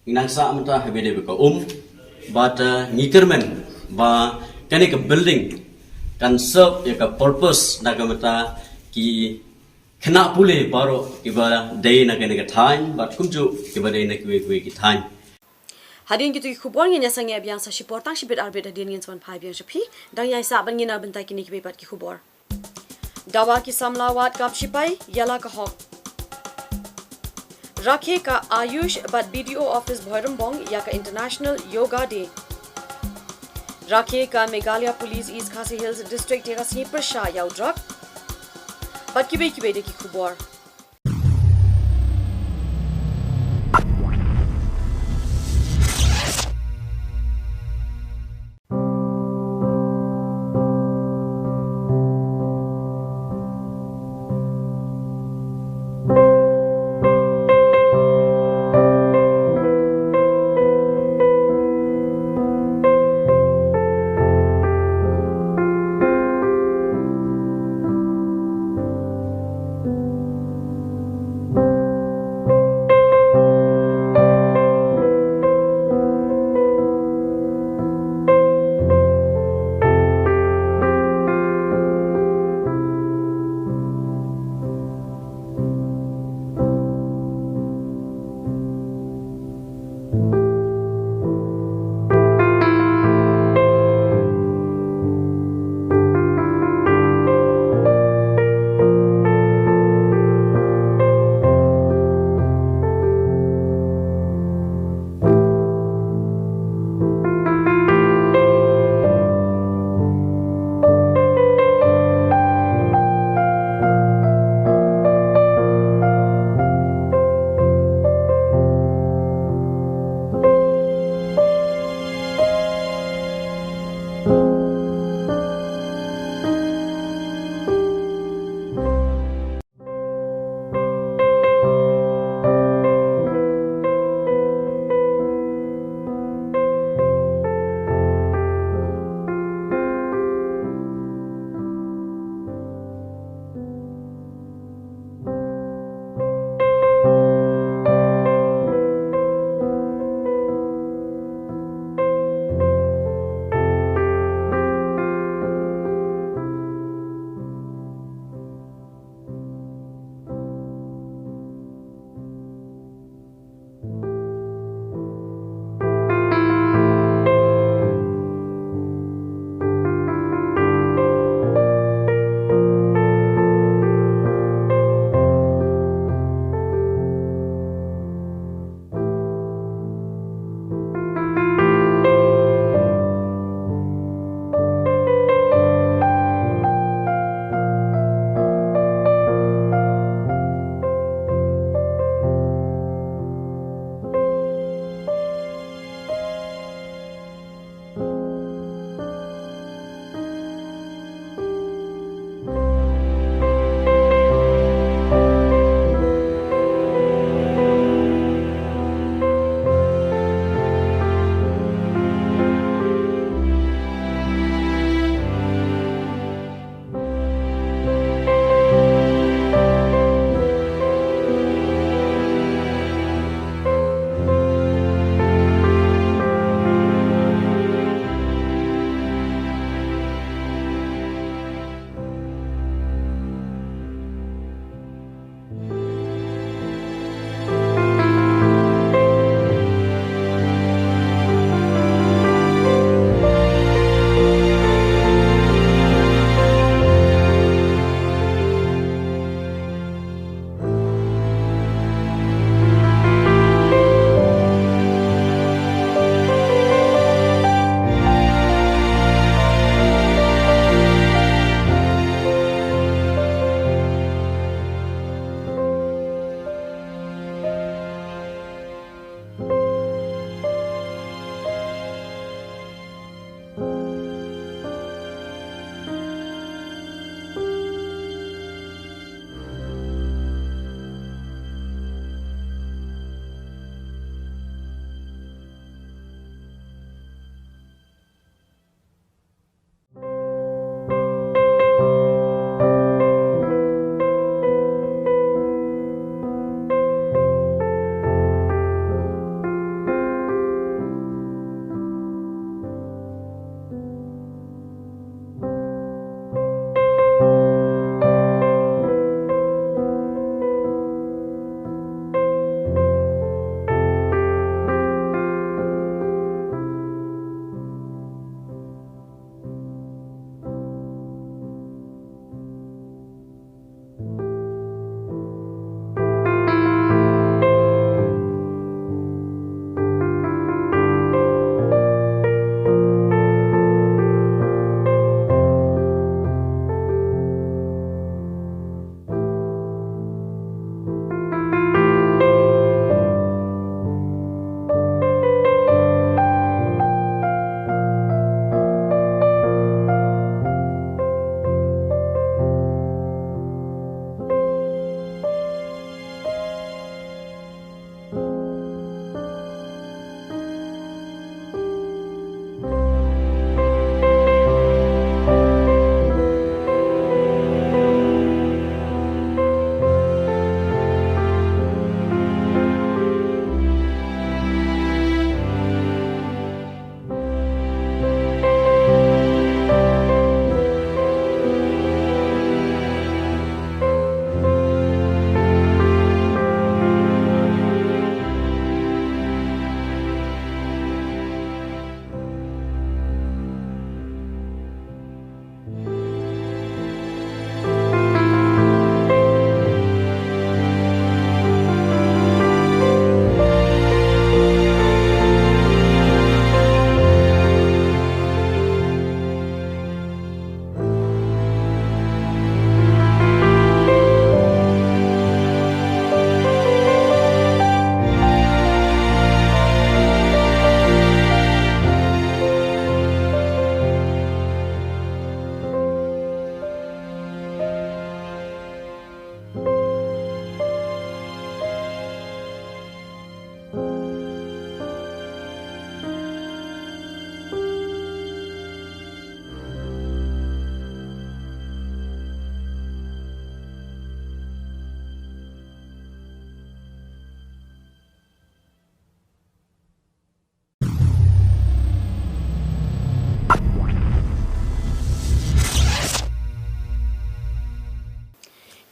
Ki dang sah mynta ha kaba dei bad ka um. Bad, uh, ngi kyrmen ba kane ka building kan serve ïa ka purpose na ka bynta ki khynnah pule baroh kiba dei na kane ka thaiñ bad kumjuh kiba dei na kiwei kiwei ki thaiñ. Hadien kito ki khubor ngin ïa sangeh biang sa shipor, tang shibit arbit hadien ngin sa wan phai biang sha phi. Dang ïaisah ban ngin na bynta kine kiwei pat ki khubor. Dawa ki samla wad kap shipai ïa la ka hok. Rakhe ka Ayush bad B D O office Bhoirymbong ïa ka International Yoga Day. Rakhe ka Meghalaya Police East Khasi Hills District ïa ka sngi pyrshah ïa u drug. Bad kiwei kiwei de ki khubor.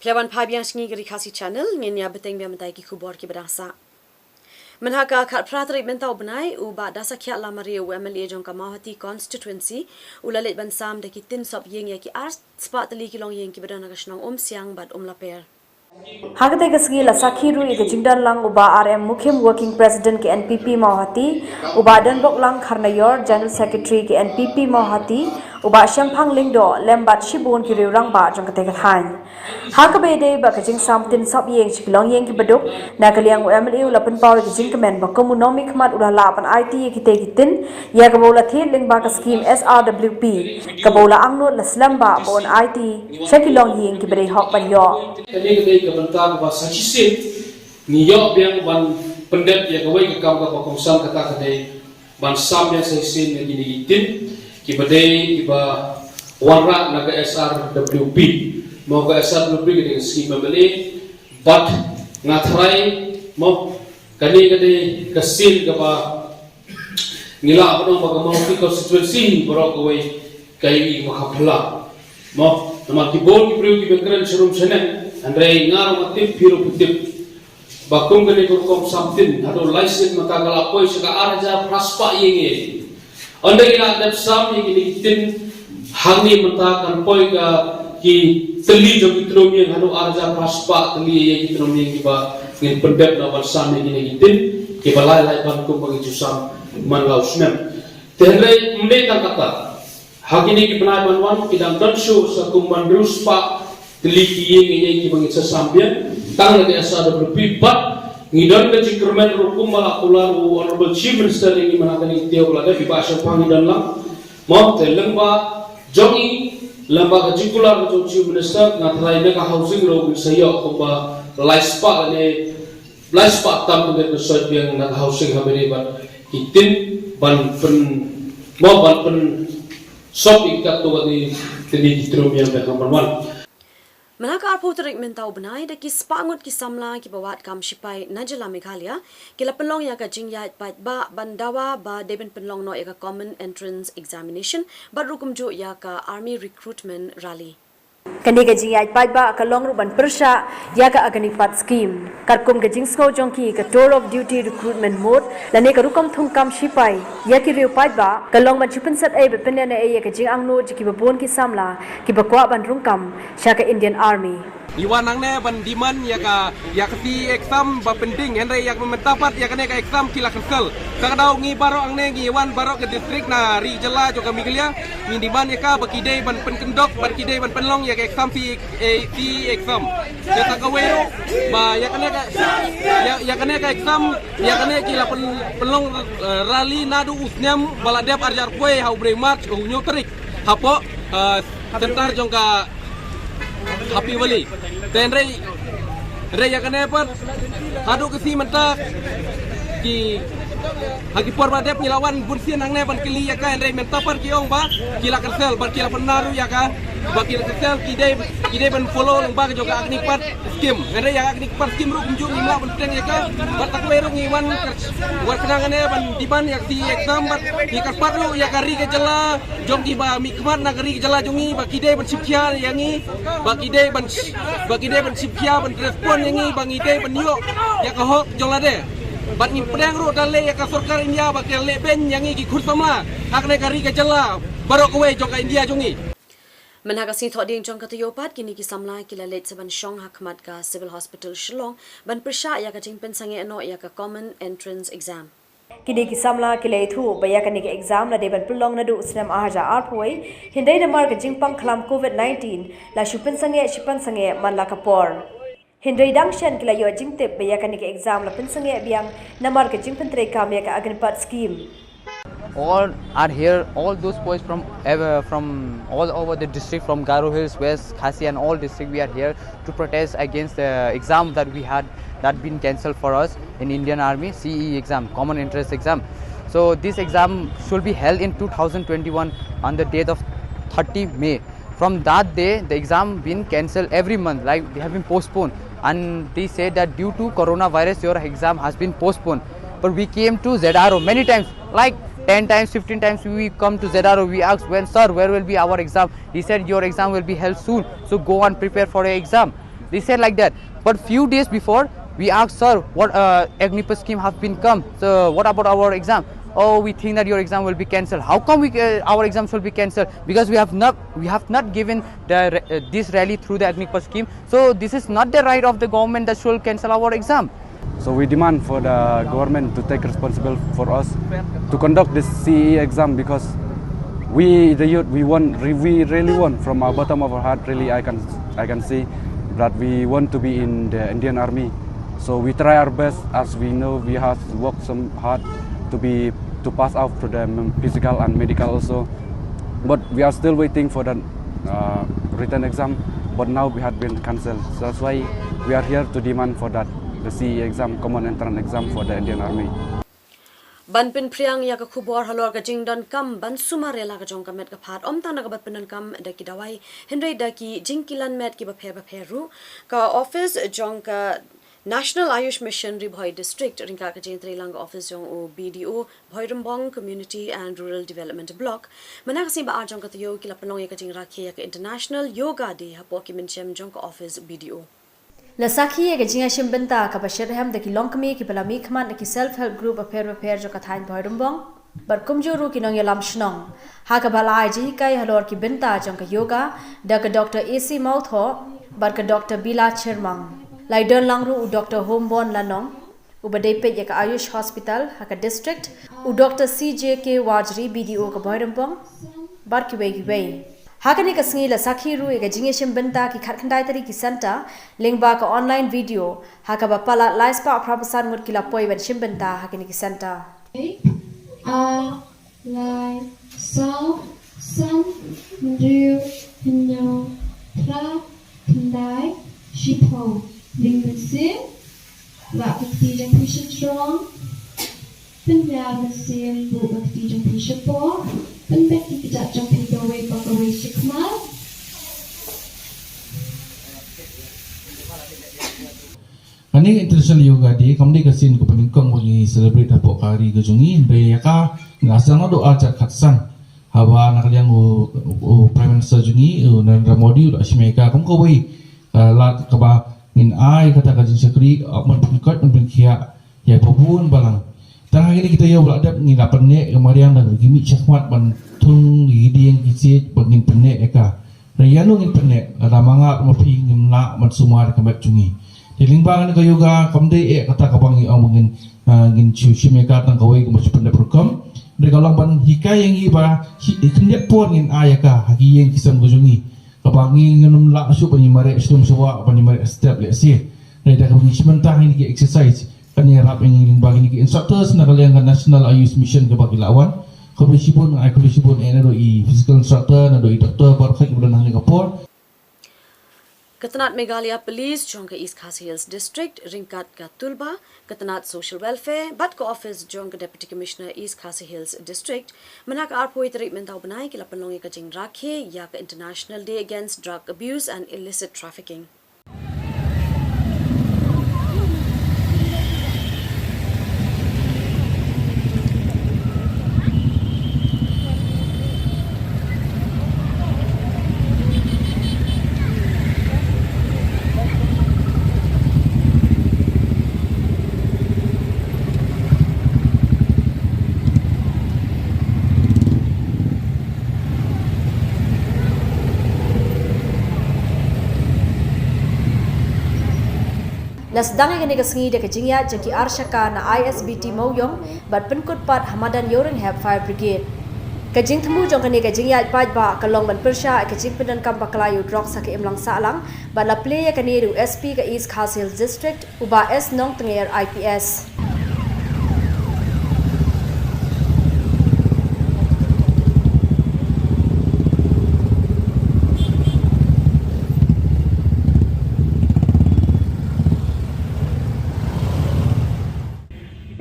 Phi la wan phai biang sha ngi ka Ri Khasi Channel, ngin ïa bteng biang mynta ïa ki khubor kiba dang sah. Mynha ka khatphra tarik mynta u bnai, u Bah Dasakhiah Lamare, u M L A jong ka Mawhati Constituency, u la leit ban sam da ki tin sop ïing ïa ki arspah tylli ki longïing kiba don ha ka shnong Umsiang bad Umlaper. Ha katei ka sngi la sakhi ruh ïa ka jingdon lang u Bah R M Mukhim, Working President ka N P P Mawhati, u Bah Donboklang Kharnaior, General Secretary ka N P P Mawhati, u Bah Shemphang Lyngdoh, lem bad shibun ki riew rangbah jong katei ka thaiñ. Ha kaba ïadei bad ka jingsam tin sop ïing sha ki longïing kiba duk, na ka liang u M L A u la pynpaw ïa ka jingkmen ba kum u nongmihkhmat u la lah ban aiti ïa kitei ki tin, ïa kaba u la thied lyngba ka skim S R W P, kaba u la angnud la slem bha ba un aiti sha ki longïing kiba dei hok ban ïoh. Kane ka dei ka bynta kaba sa shisien ngi ïoh biang ban pyndep ïa kawei ka kam kaba kongsan, kata ka dei ban sam biang sa shisien ïa kine ki tin kiba dei kiba wanrah na ka S R W P. Mo, ka S R W P ka dei ka skim M L A, bad nga tharai, mo, kane ka dei ka sien kaba ngi lah ban ong ba ka Mawhati Constituency baroh kawei ka ïohi ba kham phylla. Mo, namar ki bun ki briew kiba kren sharum shaneng, hynrei nga ruh nga tip, phi ruh phi tip ba kum kane ka rukom sam tin, haduh lai sien mynta ka la poi sha ka ar hajar phra spah ïing. Ynda ngi la dep sam ïa kine ki tin hangne mynta kan poi ka ki tylli jong ki tnum ïing, haduh ar hajar phra spah tylli ïa ki tnum ïing kiba ngin pyndep na ban sam ïa kine ki tin kiba lai lai ban kum ba ngi ju sam man la u snem. Te hynrei ym dei tang kata. Ha kine ki bnai ban wan ki dang don shuh sa kum ban hynriew spah tylli ki ïing ïa kiba ngi sa sam biang tang na ka S R W P, bad ngi don ka jingkyrmen ruh kumba la kular u Honorable Chief Minister ïa ngi mynta kane ka taïew ba la dep, i Bah Shemphang, ngi don lang. Mo, te lyngba jong i, lyngba ka jingkular ka jong u Chief Minister, nga tharai na ka housing ruh ngin sa ïoh kumba lai spah ne lai spah tam ka dei ka soi biang na ka housing ha bynta bad ki tin ban pyn, mo, ban pynsop ïa katto katne tylli ki tnum ïing biang ka ban wan. Mynta ka arphew tarik mynta u bnai, da ki spah ngut ki samla kiba wad kam shipai na jylla Meghalaya ki la pynlong ïa ka jingïaid paidbah ban dawa ba dei ban pynlong noh ïa ka Common Entrance Examination bad ruh kumjuh ïa ka Army Recruitment Rally. Kane ka jingïaid paidbah ka long ruh ban pyrshah ïa ka Agnipath Scheme. Katkum ka jingsngew jong ki, ka Tour of Duty Recruitment Mode lane ka rukom thungkam shipai ïa ki riew paidbah ka long ban shu pynsep ei bad pynïaid ei ïa ka jingangnud jong kiba bun ki samla kiba kwah ban rung kam sha ka Indian Army. Ngi wan hangne ban demand ïa ka, ïa ka C E exam ba pending, hynrei ïa ka mynta pat ïa kane ka exam ki la cancel. Sa ka daw ngi baroh hangne ngi wan baroh ka district na ri jylla jong ka Meghalaya, ngi demand ïa ka ba ki dei ban pynkyndok, ba ki dei ban pynlong ïa ka exam C E, eh, C E exam. Ïa sa kawei ruh ba ïa kane ka, ïa, ïa kane ka exam, ïa kane ki la pyn, pynlong, eh, rally naduh u snem ba la dep, ar hajar arphew wei, ha u bnai March, u hynñiew tarik, hapoh, eh, center jong ka Happy Valley. Te hynrei, hynrei ïa kane pat haduh ka sngi mynta ki, ha ki por ba dep ngi la wan bun sien hangne ban kylli ïa ka, hynrei mynta pat ki ong ba ki la cancel, ba ki la pynnaduh ïa ka, ba ki la cancel, ki dei, ki dei ban follow lyngba ka jong ka Agnipath Scheme. Hynrei ïa ka Agnipath Scheme ruh kumjuh ngim lah ban pdiang ïa ka. Bad sa kawei ruh ngi wan, wan kane hangne ban demand ïa ka C E exam, bad ngi kyrpad ruh ïa ka ri ka jylla jong kiba mihkhmat na ka ri ka jylla jong ngi ba ki dei ban shim khia ïa ngi, ba ki dei ban, ba ki dei ban shim khia ban respond ïa ngi ba ngi dei ban ïoh ïa ka hok jong lade. Bad ngin pdiang ruh da leh ïa ka sorkar India ba ka leh beiñ ïa ngi ki khun samla ha kane ka ri ka jylla baroh kawei jong ka India jong ngi. Mynha ka sngi Thohdieng jong ka taïew pat, kine ki samla ki la leit sa ban shong ha khmat ka Civil Hospital Shillong ban pyrshah ïa ka jingpynsangeh noh ïa ka Common Entrance Exam. Kine ki samla ki la ïathuh ba ïa kane ka exam la dei ban pynlong naduh u snem ar hajar arphew wei, hynrei namar ka jingpang khlam covid nineteen la shu pynsangeh shi pynsangeh man la ka por. Hynrei dang shen ki la ïoh jingtip ba ïa kane ka exam la pynsangeh biang namar ka jingpyntreikam ïa ka Agnipath Scheme. All are here, all those boys from ev-, from all over the district, from Garo Hills, West Khasi and all district, we are here to protest against the exam that we had, that been cancelled for us in Indian Army, C E exam, Common Entrance Exam. So this exam should be held in two thousand twenty-one on the date of thirty May. From that day, the exam been cancelled every month, like, they have been postponed. And they said that due to coronavirus, your exam has been postponed. But we came to Z R O many times, like, ten times, fifteen times we come to Z R O. We asked, "When, sir, where will be our exam?" He said, "Your exam will be held soon, so go and prepare for your exam." They said like that. But few days before, we asked, "Sir, what, uh, Agnipath scheme have been come? So what about our exam?" "Oh, we think that your exam will be cancelled." "How come we, uh, our exams will be cancelled?" "Because we have not, we have not given the ra- uh, this rally through the Agnipath scheme. So this is not the right of the government that should cancel our exam." So we demand for the government to take responsible for us to conduct this C E exam, because we, the youth, we want, re- we really want from our bottom of our heart. Really, I can, I can see that we want to be in the Indian Army. So we try our best, as we know we have worked some hard to be, to pass out for the physical and medical also. But we are still waiting for the, uh, written exam. But now we had been cancelled. So that's why we are here to demand for that, the C E exam, common entrance exam for the Indian Army. Ban pynphriang ïa ka khubor halor ka jingdonkam ban sumar ïa la ka jong ka met ka phad, ym tang da kaba pyndonkam da ki dawai, hynrei da ki jingkilan met kiba pher bapher ruh, ka office jong ka National Ayush Mission Ri Bhoi District, ryngkat ka jingïatreilang ka office jong u B D O Bhoirymbong Community and Rural Development Block, mynta ka sngi ba ar jong ka taïew ki la pynlong ïa ka jingrakhe ïa ka International Yoga Day hapoh ki mynshem jong ka office B D O. La sakhi ïa ka jingïashim bynta kaba shitrhem da ki longkmie kiba la mihkhmat na ki self help group bapher bapher jong ka thaiñ Bhoirymbong bad kumjuh ruh ki nongïalam shnong, ha kaba la ai jinghikai halor ki bynta jong ka yoga da ka Doctor A C Mawthoh bad ka Doctor Bila Chyrmang. La ïadonlang ruh u Doctor Hombon Lanong, uba dei peit ïa ka Ayush Hospital ha ka district, u Doctor C J K Warjri, B D O ka Bhoirymbong, bad kiwei kiwei. Ha kane ka sngi la sakhi ruh ïa ka jingïashim bynta ki khatkhyndai tylli ki centre lyngba ka online video, ha kaba palat lai spah phra phew san ngut ki la poi ban shim bynta ha kine ki centre. Ar, lai, saw, san, hynriew, hynñiew, phra, khyndai, shiphew. Ring mynsiem, lah ka kti jong phi sha jrong, pynïar mynsiem, buh ka kti jong phi shapoh, pynbeit ki kjat jong phi kawei pa kawei shakhmat. Kane ka International Yoga Day kam dei ka sien kaba nyngkong ba ngi celebrate hapoh ka ri ka jong ngi, hynrei ïa ka ngi la sdang naduh ar hajar khatsan, haba na ka liang u, u Prime Minister jong ngi, u Narendra Modi, u la shim ïa ka kum kawei ka lad kaba ngin ai kata ka jingshakri, uh, ban pynkhiah, ban pynkhiah ïa ka bun balang. Tang ha kine kita ïa u la dep ngi la pynneh ka mariang da ki mih shakhmat ban thung ïa ki dieng ki siej ba ngin pynneh ïa ka. Hynrei ïano ngin pynneh, lada ma nga ma phi ngim lah ban sumar ka met jong ngi. Te lyngba kane ka yoga kam dei eh kata kaba ngi ong ba ngin, ah, ngin shu shim ïa ka tang kawei kaba shu pyndep rukom. Hynrei ka long ban hikai ïa ngi ba hi, khyndiat por ngin ai ïa ka ha ki ïing ki sem ka jong ngi. Kaba ngi ngin ym lah shuh ban ïa mareh shlem shuwa, ban ïa mareh step lehse. Hynrei da kaba ngi shim bynta ha kine ki exercise, kan ïarap ïa ngi lyngba kine ki instructors na ka liang ka National Ayush Mission kaba ki la wan. Khublei shibun, ai khublei shibun eh naduh i physical instructor, naduh i doctor baroh kiba don ha kane ka por. Ka tnat Meghalaya Police jong ka East Khasi Hills District ryngkat ka TULBA, ka tnat Social Welfare bad ka office jong ka Deputy Commissioner East Khasi Hills District, mynta ka arphew tarik mynta u bnai ki la pynlong ïa ka jingrakhe ïa ka International Day Against Drug Abuse and Illicit Trafficking. La sdang ïa kane ka sngi da ka jingïaid jong ki arshaka na I S B T Mawïong bad pynkut pat ha madan Ïewrynghep Fire Brigade. Ka jingthmu jong kane ka jingïaid paidbah ka long ban pyrshah ïa ka jingpyndonkam bakla ïa u drok sa ka imlang sahlang bad la plie ïa kane da u S P ka East Khasi Hills District, u Bah S Nongtnger I P S.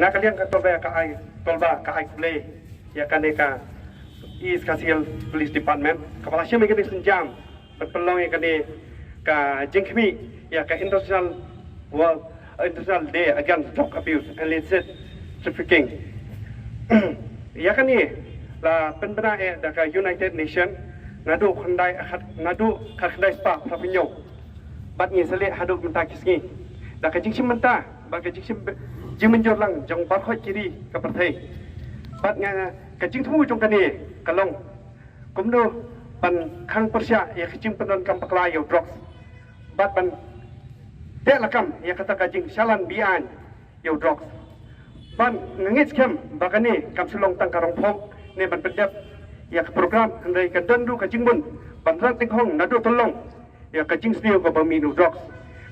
Na ka liang ka TULBA ka ai, TULBA ka ai khublei ïa kane ka East Khasi Hills Police Department kaba la shim ïa kane ka sienjam ban pynlong ïa kane ka jingkhmih ïa ka International World, International Day Against Drug Abuse and Illicit Trafficking. Ïa kane la pynbna eh da ka United Nation naduh khyndai, naduh khatkhyndai spah phra phew hynñiew. Bad ngi sa leh haduh mynta ki sngi da ka jingshim bynta bad ka jingshim jingmynjur lang jong baroh ki ri ka pyrthei. Bad nga, ka jingthmu jong kane ka long kumno ban khang pyrshah ïa ka jingpyndonkam bakla ïa u drugs bad ban teh lakam ïa kata ka jingshalan beaiñ ïa u drugs. Bad nga ngeit skhem ba kane kam shu long tang ka rongphong ne ban pyndep ïa ka program, hynrei ka don ruh ka jingmut ban rat ding hong naduh tyllong ïa ka jingsniew kaba mih na u drugs.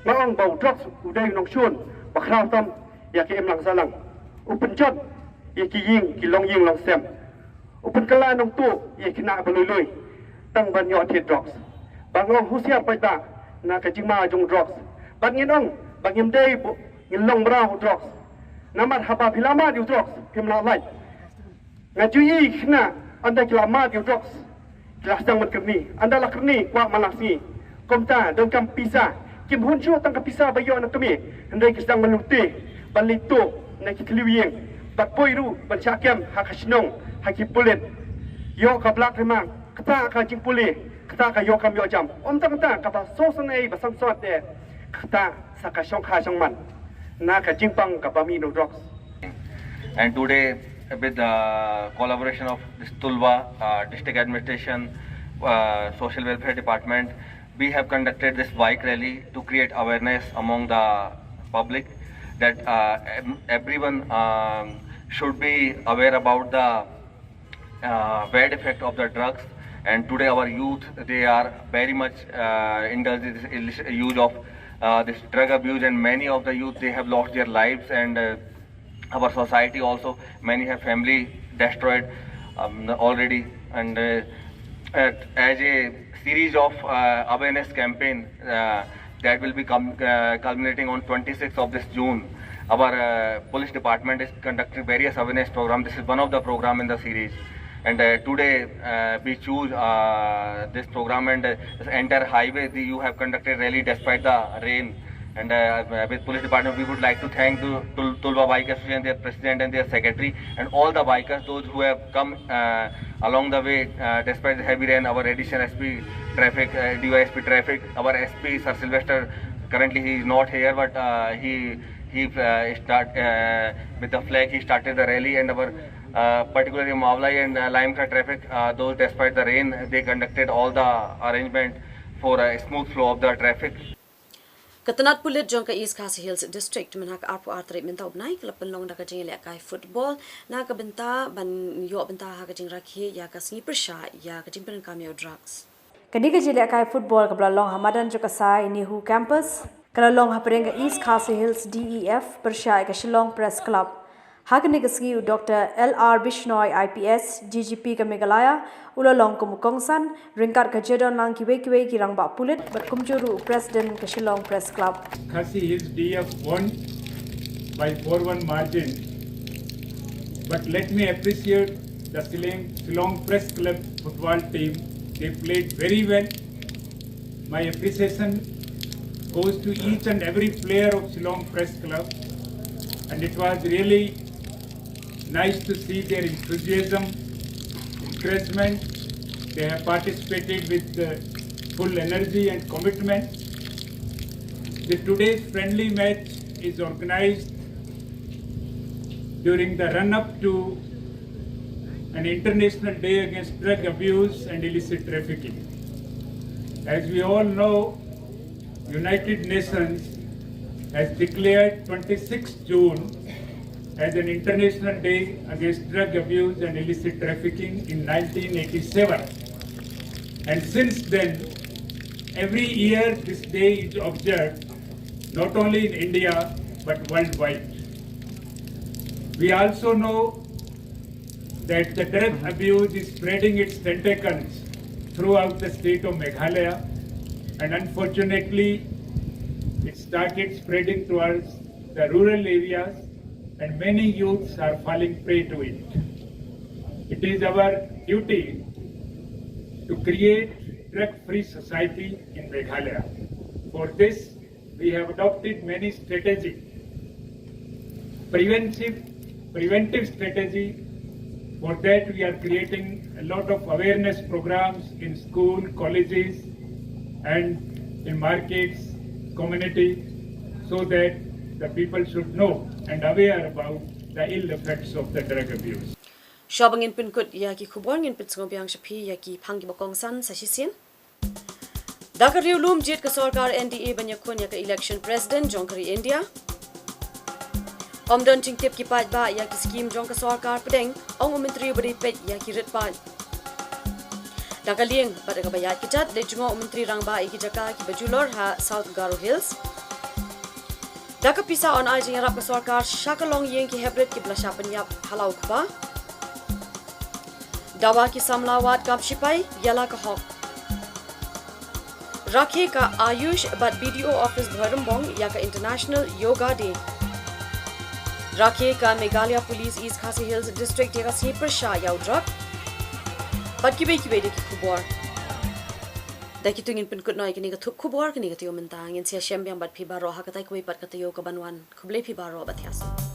Nga ong ba u drugs u dei u nongshun ba khraw tam ïa ka imlang sahlang. U pynjot ïa ki ïing ki longïing longsem. U pynkylla nongtuh ïa ki khynnah ba lui lui tang ban ïoh thied drugs. Ba nga ong husiar paidbah na ka jingma jong u drugs. Bad ngin ong ba ngim dei ba ngin long mraw u drugs. Namar haba phi la mad ïa u drugs phim lah lait. Nga ju ïohi khynnah ynda ki la mad ïa u drugs ki la sdang ban kyrni, ynda la kyrni kwah man la sngi. Kumta donkam pisa, kim hun shuh tang ka pisa ba ïoh na kmie, hynrei ki sdang ban lute, ban leit tuh na ki tliw ïing, bad poi ruh ban shah kem ha ka shnong ha ki pulit. Ïoh ka black rimang, kata ka jingpule, kata ka ïoh kam ïoh jam. Ym tang kata, kaba sngewsynei ba sngewsot de, kata sa ka shongkha shongman na ka jingpang kaba mih na u drugs. And today, with the collaboration of this Tulwa uh, District Administration, uh, Social Welfare Department, we have conducted this bike rally to create awareness among the public that uh, em- everyone um, should be aware about the uh, bad effect of the drugs. And today our youth, they are very much uh, indulge in this illicit use of uh, this drug abuse, and many of the youth, they have lost their lives, and uh, our society also, many have family destroyed um, already. And uh, at, as a series of uh, awareness campaign uh, that will be com- uh, culminating on twenty-sixth of this June, our uh, police department is conducting various awareness program. This is one of the program in the series. And uh, today uh, we choose uh, this program, and uh, this entire highway, the, you have conducted rally despite the rain. And uh, with police department, we would like to thank the Tul- Tulwa Bike Association, their president and their secretary, and all the bikers, those who have come uh, along the way uh, despite the heavy rain. Our additional S P traffic, uh, D Y S P traffic, our S P Sir Sylvester. Currently, he is not here, but uh, he he uh, start uh, with the flag. He started the rally, and our uh, particularly Mawlai and uh, Limekha traffic, uh, those despite the rain, they conducted all the arrangement for a smooth flow of the traffic. Ka tnat pulit jong ka East Khasi Hills District mynha ka arphew ar tarik mynta u bnai ka la pynlong da ka jinglehkai football na ka bynta ban ïoh bynta ha ka jingrakhe ïa ka sngi pyrshah ïa ka jingpyndonkam ïa u drugs. Kane ka jingïalehkai football kaba la long ha madan jong ka Sir Nehru Campus ka la long hapdeng ka East Khasi Hills D E F pyrshah ïa ka Shillong Press Club. Ha kane ka sngi u Doctor L R Bishnoi I P S, D G P ka Meghalaya, u la long kum u kongsan ryngkat ka jingdon lang kiwei kiwei ki rangbah pulit bad kumjuh ruh u President ka Shillong Press Club. Khasi Hills D F won by four one margin. But let me appreciate the Shillong, Shillong Press Club football team. They played very well. My appreciation goes to each and every player of Shillong Press Club, and it was really nice to see their enthusiasm, encouragement. They have participated with uh, full energy and commitment. The today's friendly match is organized during the run-up to an International Day Against Drug Abuse and Illicit Trafficking. As we all know, United Nations has declared twenty-sixth June as an International Day Against Drug Abuse and Illicit Trafficking in nineteen eighty-seven. And since then, every year this day is observed, not only in India, but worldwide. We also know that the drug abuse is spreading its tentacles throughout the state of Meghalaya, and unfortunately, it started spreading towards the rural areas, and many youths are falling prey to it. It is our duty to create drug-free society in Meghalaya. For this, we have adopted many strategies. Preventive, preventive strategy. For that, we are creating a lot of awareness programs in school, colleges, and in markets, community so that the people should know and aware about the ill effects of the drug abuse. Shuwa ba ngin pynkut ïa ki khubor, ngin pynsngew biang sha phi ïa ki phang kiba kongsan sa shisien. Da ka riewlum jied ka sorkar N D A ban ïakhun ïa ka election president jong ka ri India. Ym don jingtip ki paidbah ïa ki skim jong ka sorkar pdeng, ong u Myntri ba dei peit ïa ki rit paid. Da ka liang bad kaba ïaid kjat, leit jngoh u Myntri Rangbah ïa ki jaka kiba julor ha South Garo Hills. Da ka pisa yn ai jingïarap ka sorkar sha ka longïing ki heprit kiba la shah pynïap ha la u kpa. Dawa ki samla wad kam shipai ïa la ka hok. Rakhe ka Ayush bad B D O office Bhoirymbong ïa ka International Yoga Day. Rakhe ka Meghalaya Police East Khasi Hills District ïa ka sngi pyrshah ïa u drug. Bad kiwei kiwei de ki khubor. Da kitu ngin pynkut noh ïa kane ka thup khubor, kane ka taïew mynta. Ngin sa ïashem biang bad phi baroh ha katai kawei pat ka taïew kaban wan. Khublei phi baroh, bad thiah suk.